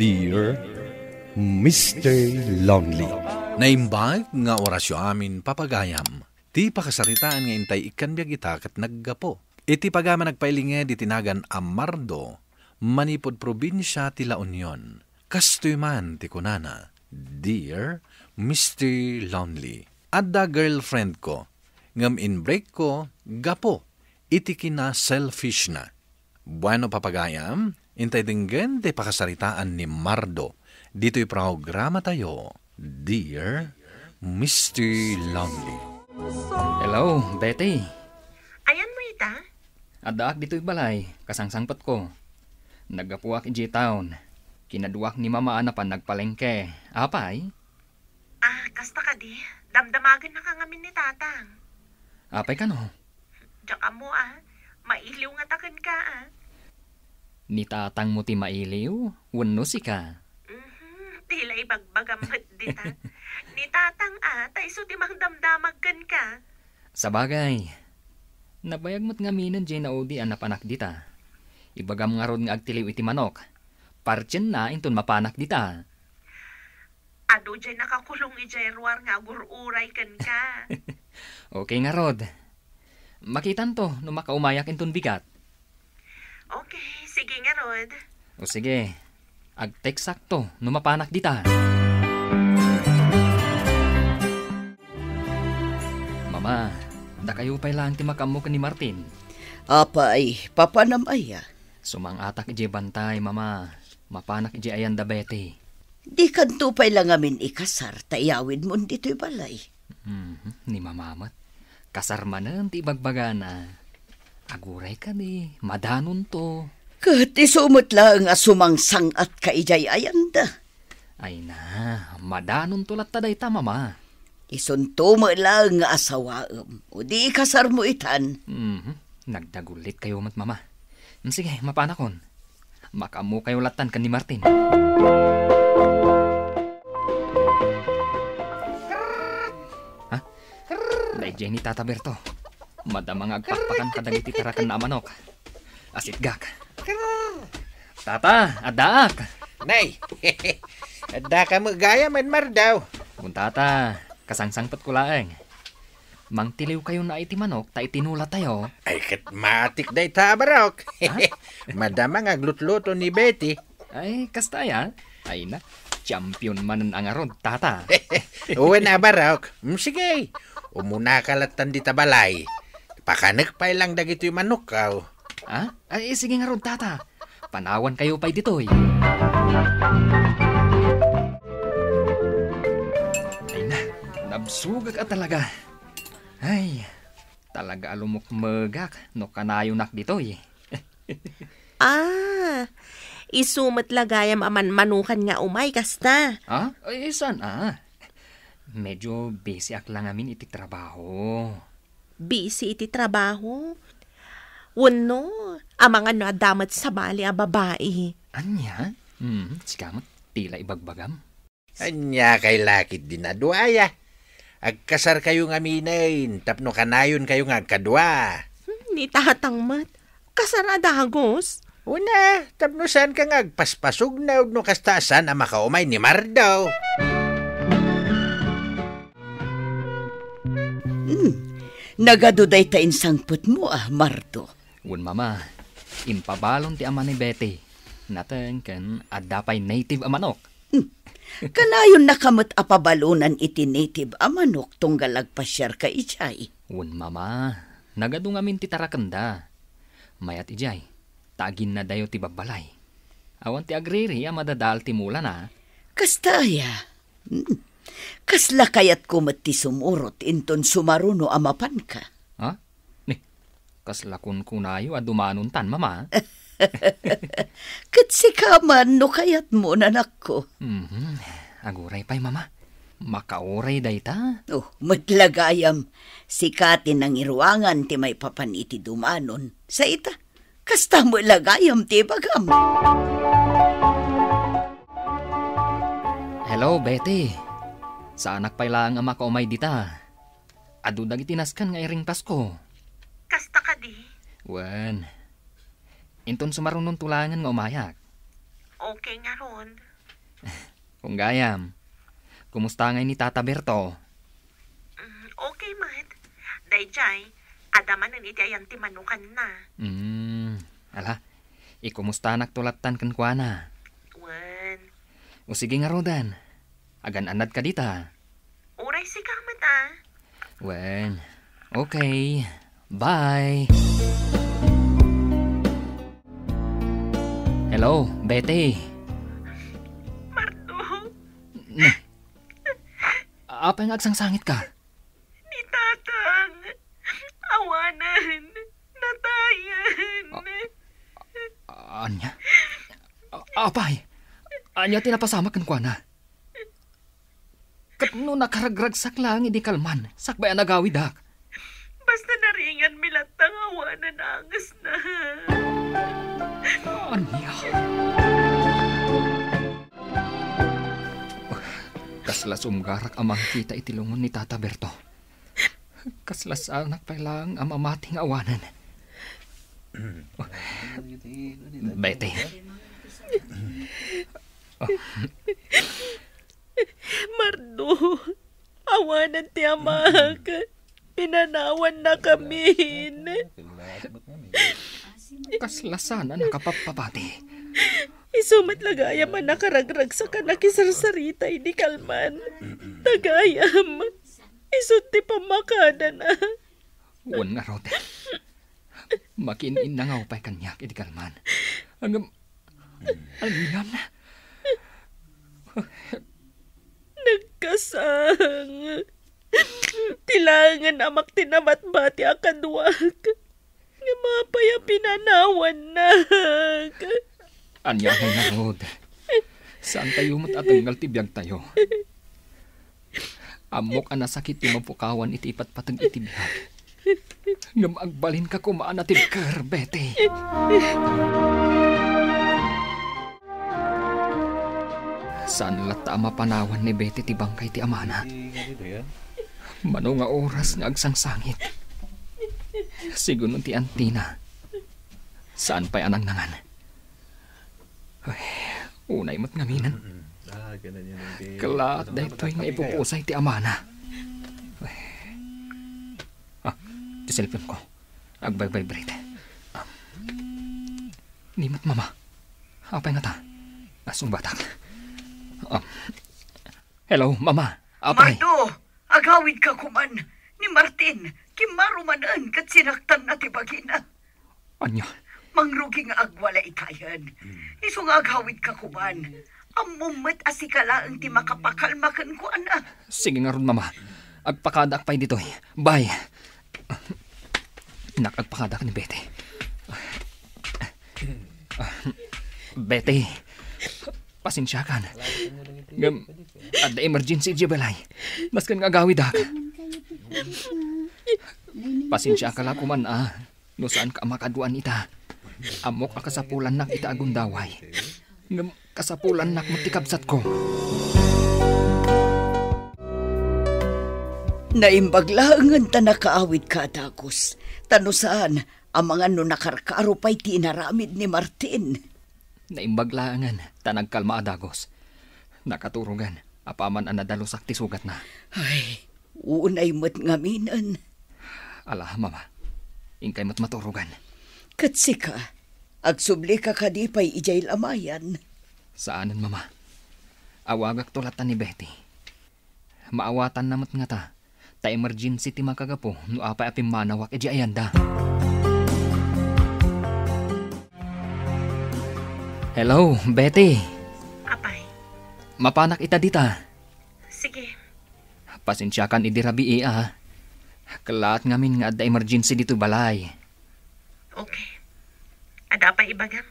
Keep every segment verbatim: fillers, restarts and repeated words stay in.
Dear Mister Lonely. Naimbag nga orasyo amin, papagayam. Ti pakasaritaan nga intay ikkan biag ita ket naggapu iti pagayam a nagpailinged iti nagan a Mardo, manipud probinsia ti La Union. Kastoy man ti kunana, "Dear Mister Lonely, adda girlfriend ko, ngem inbreak ko gapu iti kina-selfish na." Bueno, papagayam, intay denggen ti pakasaritaan ni Mardo ditoy programa tayo, Dear Mister Lonely. Hello, Betty. Ayanmo ita? Addaak ditoy balay, kasangsangpetko. Naggapuak idiay town. Kinaduak ni Mama a napan nagpalengke. Apay? Ah, kasta kadi, damdamagennaka ngamin ni Tatang. Apay kano? Diak ammo, ah. Mailiw ngata kenka, ah. Ni Tatangmo ti mailiw? Wenno sika? Mhm, ti la ibagbagam met dita. Ni Tatang, ah, ta isu ti mangdamdamag kenka. Sabagay, nabayag met ngaminen diay naudi a napanak dita. Ibagam ngarud nga agtiliw iti manok. Partienna inton mapanak dita. Adu diay nakakulong idiay ruar nga agur-uray kenka. Okay ngarud. Makitanto no makaumayak inton bigat. Okay, sige ngarud. O sige, agteksakto no mapanak dita. Mama, dakayo pay laeng ti makaammo ken ni Martin. Apay, papanam aya? Sumang-atak idiay bantay, Mama. Mapanak idiay ayan da Betty. Dikanto pay la ngamin ikasar ta iyawidmon ditoy balay. Mhm, ni Mama met. Kasar manen ti ibagbagana. Aguray kadi, madanonto. Ket isu met laeng a sumangsang-atka idiay ayanda. Ay na, madanonto latta dayta, Mama. Isunto met laeng nga asawaem. O di ikasarmo itan. Mhm. Nagdagullit kayo met, Mama. Mm, sige, mapanakon. Makaammo kayo lattan ken ni Martin. Ha? Daydiay ni Tata Berto. Madama nga agpakpakan kadagiti tarakenna a manok. Asitgak. Tata, addaak. Nay, addaka met gayam, Mardo. Kun tata, kasangsangpetko laeng. Mangtiliw kayo na iti manok ta iti nula tayo. Ay, ket matik dayta a barok. Ha? Madama nga aglutluto ni Betty. Ay, kasta aya? Ay na, champion manen a ngarud, tata. Wen a barok. Mm, sige. Umunaka lattan dita balay. Pakanek pay lang dagitoy manokko. Ha? Ay, sige ngarud, tata. Panawan kayo pay ditoy. Ay na, nabsugak a talaga. Ay, talaga a lumukmegak no kanayonak ditoy. Ah, isu met la gayam a manmanokan nga umay kasta. Ha? Ay, saan a? Medyo busy ak la ngamin iti trabaho. Busy iti trabaho? Wenno, amangan no adda met sabali a babai? Ania? Hmm, sika met, ti la ibagbagam. Ania kay lakit din a duaya? Agkasar kayo ngaminen, tapno kanayon kayo nga agkadua. Hmm, ni tatang met, kasar a dagus? Una, tapno saan ka nga agpaspasugnaw no kasta a saan a makaumay ni Mardo. Hmm, nagadu dayta insangpetmo a, Mardo. Wen, Mama, impabalon ti ama ni Betty. Nateng ken adda pay native a manok. Hmm. Kanayonnaka met a pabalonan iti native a manok tunggal agpasiarka idiay. Wen, Mama, nagadu ngamin ti tarakenda. Mayat idiay, ta aginnadayo ti babbalay. Awan ti agriri a madadaal ti mulana. Kasta aya? Hmm. Kasla kayatko met ti sumurot inton sumaruno a mapanka. Ha? Ni, kasla kunkunayo a dumanontan, Mama? Ket sika man no kayatmo, nanakko. Mhm. Aguray pay, Mama. Makauray dayta? Oh, met la gayam. Sika ti nangiruangan ti maipapan iti dumanon. Sa ita, kasta met la gayam ti ibagam. Hello, Betty. Saanak pay laeng a makaumay dita. Adu dagiti nasken nga iringtasko. Kasta kadi? Wen. Inton sumarunon tulangen nga umayak. Okay ngarud. Kung gayam, kumusta ngay ni Tata Berto? Mm, okay met. Daydiay, adda manen iti ayan ti manukanna. Mm, ala, ikumustanak to lattan kenkuana. Wen. O sige ngaruden, agan-annadka dita. Uray sika met, a. Wen, okay. Bye. Hello, Betty. Mardo. Na, apay nga agsangsangitka? Ni Tatang, awanen, natayen. A-, ania? A-, apay, ania ti napasamak kenkuana? Ket no nakaragragsak laeng idi kalman, sakbay a nagawidak. Basta naringanmi latta nga awanen angesna. Ania? Kasla sumgarak a mangkita iti lungon ni Tata Berto. Kasla saanak pay laeng a mamati nga awanen. Betty. Mardo, awanen ti amak. Pinanawannakamin. Kasla saan a nakapappapati. Isu met la gayam a nakaragragsak a nakisarsarita idi kalman. Ta gayam, isu ti pammakadana. Wen ngarud. Makiin-inna nga upay kaniak idi kalman. Ngem, anian? Nagkasang. Ti laengen amak ti nabatbati a kaduak. Ngem apay a pinanawannak? Ania ngay ngarud? Saantayo met a tengngal ti biagtayo. Ammok a nasakit ti mapukawan iti ipatpateg iti biag. Ngem agbalinka koma a natibker, Betty. Saan latta a mapanawan ni Betty ti bangkay ti amana. Mano nga oras nga agsangsangit. Siguro ti antina. Saan pay a nangnangan. Ay, unay met ngaminen. Kelaat daytoy nga ipupusay ti amana. Ay. Ah, ti cellphone ko. Agvibrate. Ah. Ni met, Mama. Apay ngata? Asungbatak. Ah. Hello, Mama. Apay? Mardo, agawidka koman. Ni Martin, kimmaro manen ket sinaktanna ti bagina. Ania? Mangrugi nga agwalaitayen. Isu nga agawidka koman. Ammom met a sika laeng ti makapakalma kenkuana. Sige ngarud, Mama. Agpakadaak pay ditoy. Bye. Nak, agpakadaak ni Betty. Betty, pasensiakan. Ngem, adda emergency idiay balay. Nasken nga agawidak. Pasensiaka la koman a. No saanka a makaduan ita, ammok a kasapulannak ita a gundaway. Ngem kasapulannak met ti kabsatko. Naimbag laengen ta nakaawidka a dagus, ta no saan, amangan no nakarkaro pay ti inaramid ni Martin. Naimbag laengen ta nagkalma a dagus. Nakaturogen, apaman a nadalusak ti sugatna. Ay, unay met ngaminen. Ala, Mama. Inkay met maturogen. Ket sika, agsublika kadi pay idiay lamayan? Saanen, Mama. Awagakto latta ni Betty. Maawatanna met ngata, ta emergency ti makagapu no apay a pimmanawak idiay ayanda. Hello, Betty. Apay? Mapanak ita dita. Sige. Pasensiakan idi rabii, a. Kelaat ngamin nga adda emergency ditoy balay. Okay. Adda pay ibagam?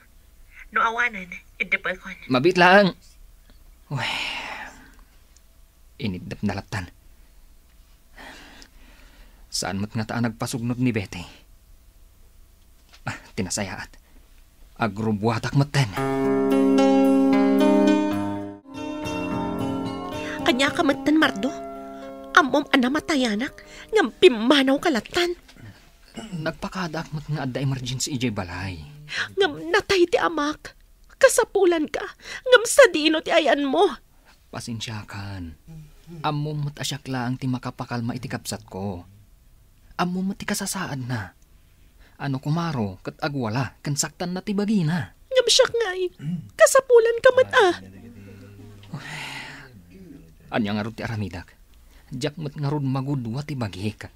No awanen, iddepekon. Mabiit laeng. Uy. Iniddepna lattan. Saan met ngata a nagpasugnod ni Betty? Ah, ti nasayaat. Agrubuatak metten. Ania ka metten, Mardo? Ammom a namatayanak, ngem pimmanawka lattan. Nagpakadaak met nga adda emergency idiay balay. Ngem natay ti amak. Kasapulanka, ngem sadino ti ayanmo? Pasensiakan. Ammom met a siak laeng ti makapakalma iti kabsatko. Ammom met ti kasasaadna. Ano kumaro ket agwala ken saktanna ti bagina. Ngem siak ngay, kasapulanka met a. Ania ngarud ti aramidek? Diak met ngarud magudua ti bagik.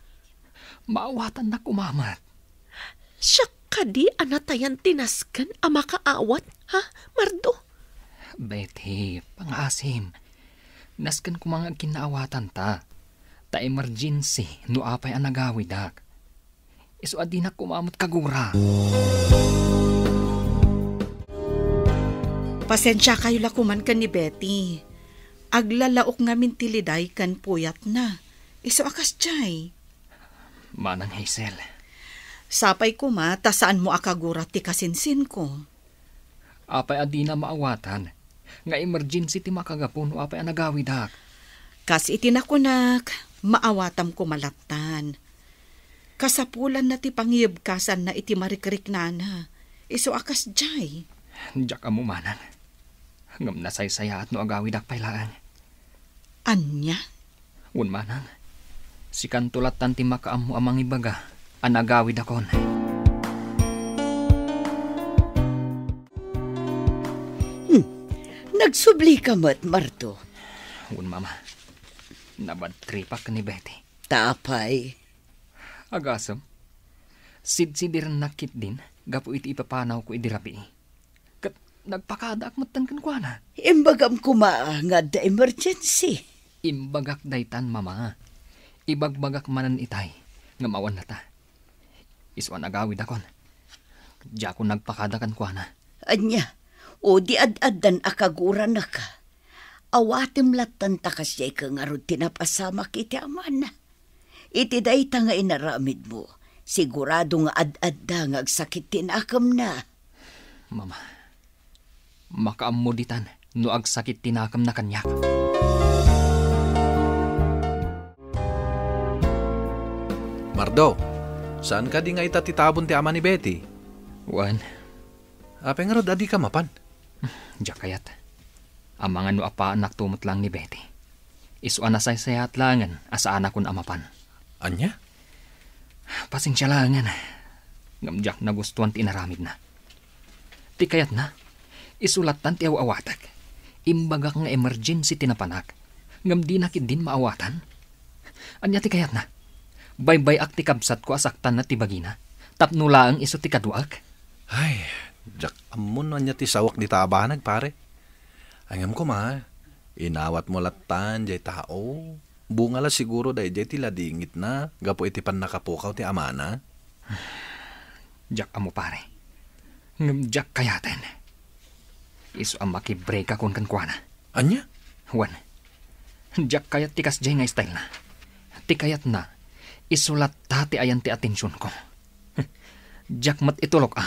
Maawatannak koma met. Siak kadi a natayan ti nasken a makaawat, ha, Mardo? Betty, pangaasim. Nasken koma nga agkinnaawatanta. Ta emergency no apay a nagawidak. Isu a dinak koma met kagura. Pasensiakayo la koman ken ni Betty. Aglalaok ngamin ti liday ken puyatna. Isu a kasdiay. Manang Hazel. Sapay koma ta saanmo a kagura ti kasinsinko. Apay a dina maawatan nga emergency ti makagapu no apay a nagawidak? Kas iti nakunak, maawatam koma lattan. Kasapulanna ti pangiyebkasanna iti marikriknana. Isu a kasdiay. Diak ammo manang. Ngem nasaysayaat no agawidak pay laeng. Ania? Wen manang, sikanto lattan ti makaammo a mangibaga a nagawidakon. Hmm. Nagsublika met, Mardo. Wen, Mama. Nabadtripak ni Betty. Ta apay? Agasem. Sidsidirennak ketdin gapu iti ipapanawko idi rabii. Ket nagpakadaak metten kenkuana. Imbagam koma nga adda emergency. Imbagak daytan, Mama. Ibagbagak manen itay, ngem awan latta. Isu a nagawidakon. Diakon nagpakada kenkuana. Ania? O di ad-addan a kaguranaka. Awatem lattan ta kasdiay ket ngarud ti napasamak iti amana. Iti dayta nga inaramidmo, sigurado nga ad-adda nga agsakit ti nakemna. Mama, makaammo ditan no agsakit ti nakemna kaniak. Mardo, saan kadi nga ita ti tabon ti ama ni Betty? Wen. Apay ngarud a dika mapan? Diak kayat. Amangan no apaannak tumot laeng ni Betty. Isu a nasaysayaat laengen a saanakon a mapan. Ania? Pasensia laengen. Ngem diak nagustuan ti inaramidna. Ti kayatna, isu lattan ti aw-awatek. Imbagak nga emergency ti napanak. Ngem dina ketdin maawatan. Ania ti kayatna? Baybay-ak ti kabsatko a saktanna ti bagina, tapno laeng isu ti kaduak? Ay, diak ammo no ania ti sawak dita a banag, pare. Ngem koma, inawatmo lattan jay tao. Bunga la siguro dayjay ti ladingitna gapu iti pannakapukaw ti amana. Diak ammo, pare. Ngem diak kayaten. Isu a makibreakakon kenkuana. Ania? Wen, diak kayat ti kasdiay nga stylena. Ti kayatna, isu latta ti ayan ti atensionko. Diak met itulok a.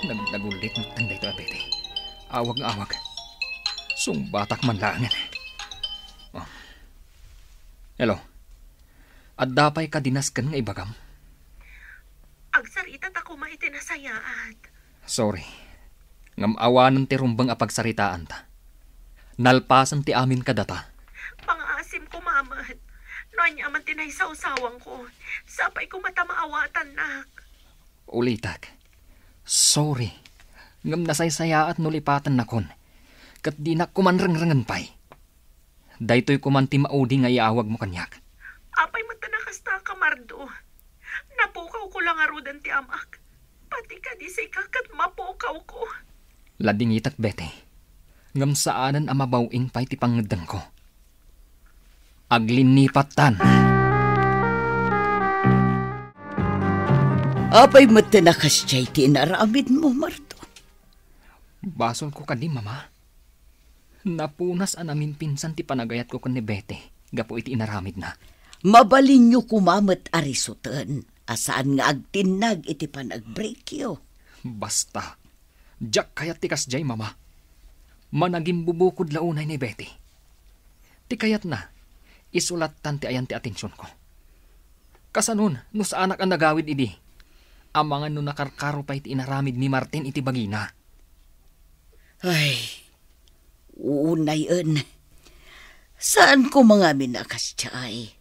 Nag-, nagullit met daytoy a Betty. Awag nga awag. Sungbatak man laengen. Oh. Hello. Adda pay kadi nasken nga ibagam? Agsarita ta koma iti nasayaat. Sorry. Ngem awanen ti rumbeng a pagsaritaanta. Nalpasen ti amin kadata. Pangaasim koma met. No ania man ti naisawsawangko, sapay koma ta maawatannak. Ulitek. Sorry. Ngem nasaysayaat no lipatennakon. Ket dinak koman rengrengen pay. Daytoy koman ti maudi nga iawagmo kaniak. Apay met ta nakasta, Kamardo? Napukawko la ngaruden ti amak. Pati kadi sika ket mapukawko. Ladingitek, Betty. Ngem saanen a mabaw-ing pay ti pangngeddengko. Aglinipattan. Apay met ta nakasdiay ti inaramidmo, Mardo? Basolko kadi, Mama? Napunas a namimpinsan ti panagayatko ken ni Betty gapu iti inaramidna. Mabalinyo koma met a risuten a saan nga agtinnag iti panagbreakyo. Basta, diak kayat ti kasdiay, Mama. Managimbubukod la unay ni Betty. Ti kayatna, isu lattan ti ayan ti atensionko. Kasanon no saanak a nagawid idi? Amangan no nakarkaro pay ti inaramid ni Martin iti bagina. Ay, unayen. Saan ko mangamin a kasdiay.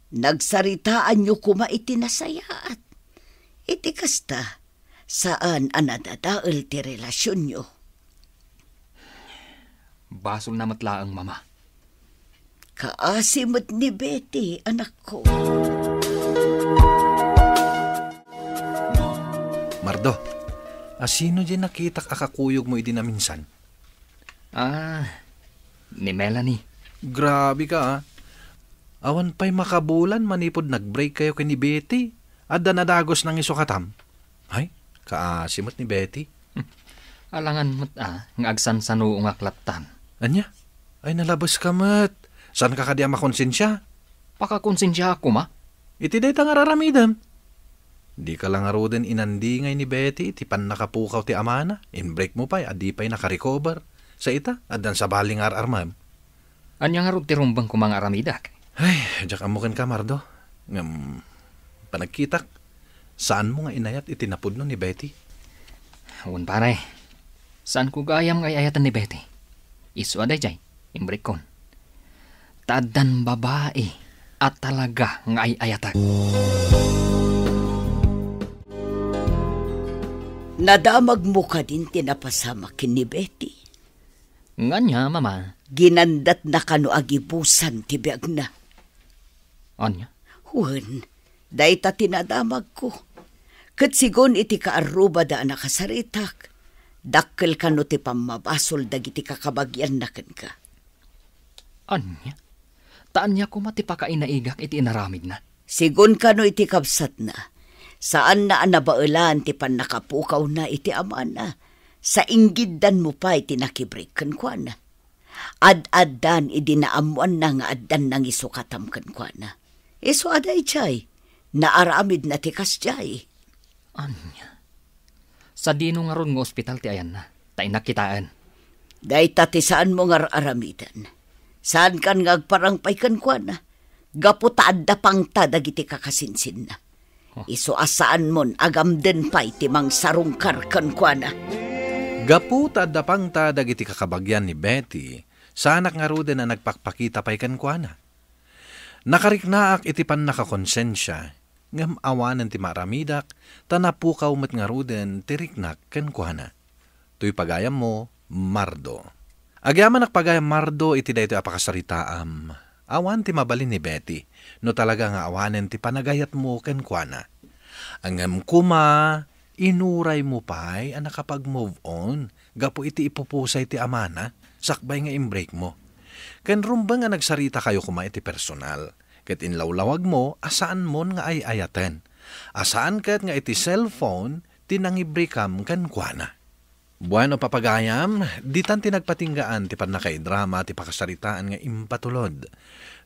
Nagsaritaanyo koma iti nasayaat. Iti kasta, saan a nadadael ti relasionyo. Basolna met laeng, Mama. Kaasi met ni Betty, anakko. Mardo, asino diay nakitak a kakuyogmo idi naminsan? Ah, ni Melanie. Grabe ka, ah. Awan pay makabulan manipud nag-break kayo ken ni Betty. Adda nadagus nangisukatam. Ay, kaasi met ni Betty. Alangan met a nga agsansanuongak lattan. Ania? Ay, nalabes ka met. Saan ka kadi a makonsensia? Pakakonsensiaak koma. Iti dayta nga raramidem. Di ka la ngaruden inandingay ni Betty iti pannakapukaw ti amana. In-break mo pay a di pay nakarecover. Sa ita, addan sabali nga ar-armem. Ania ngarud ti rumbeng koma nga aramidek? Ay, diak ammo kenka, Mardo. Ngem, panagkitak, saanmo nga inayat iti napudno ni Betty? Wen, pare. Saanko gayam nga ay-ayaten ni Betty. Isu a daydiay, in-breakkon. Ta addan babai a talaga nga ay-ayatek. Nadamagmo kadin ti napasamak ken ni Betty? Ngania, Mama? Ginandatna kano a gibusan ti biagna? Ania? Wen, dayta ti nadamagko. Ket sigun iti kaarrubada a nakasaritak, dakkel kano ti pammabasol dagiti kakabagianna kenka. Ania? Ta ania koma ti pakainaigak iti inaramidna? Sigun kano iti kabsatna, saanna a nabaelan ti pannakapukawna iti amana, sa inggiddanmo pay ti nakibreak kenkuana. Ad-addan idi naammoanna nga addan nangisukatam kenkuana. Isu a daydiay, naaramidna ti kasdiay. Ania? Sadino ngarud nga ospital ti ayanna? Ta innak kitaen. Dayta ti saanmo nga ar-aramiden. Saankan nga agparang pay kenkuana. Gapu ta adda pangta dagiti kakasinsinna. Huh. Isu a saanmon agamden pay ti mangsarungkar kenkuana. Gapu ta adda pangta dagiti kakabagian ni Betty, saanak ngaruden a nagpakpakita pay kenkuana. Nakariknaak iti pannakakonsensia, ngem awanen ti maaramidak, ta napukaw met ngaruden ti riknak kenkuana. Toy pagayammo, Mardo. Agyamanak pagayam, Mardo, iti daytoy a pakasaritaam. Awan ti mabalin ni Betty, no talaga nga awanen ti panagayatmo kenkuana. Ngem koma, inuraymo pay a nakapag-move on gapu iti ipupusay ti amana sakbay nga in-break mo. Ken rumbeng a nagsaritakayo koma iti personal, ket inlawlawagmo a saanmon nga ay-ayaten, a saan ket nga iti cellphone ti nangibreakam kenkuana. Bueno, papagayam, ditan ti nagpatinggaan ti pannakaidrama ti pakasaritaan nga impatulod.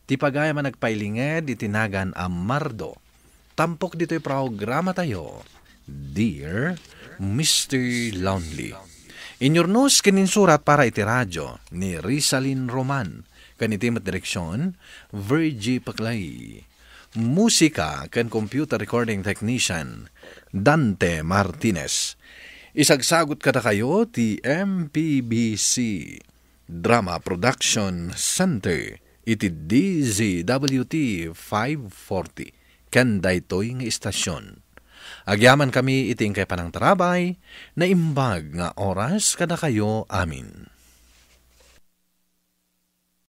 Ti pagayam a nagpailinged iti nagan a Mardo. Tampok ditoy programatayo, Dear Mister Lonely. Inyurnos ken insurat para iti radio ni Rizalin Roman, ken iti met direksion, Virgie Paclay. Musika ken computer recording technician, Dante Martinez. Isagsagut kadakayo ti M P B C Drama Production Center iti D Z W T five forty ken daytoy nga istasyon. Agyamankami iti inkay panangtarabay, naimbag nga oras kadakayo amin.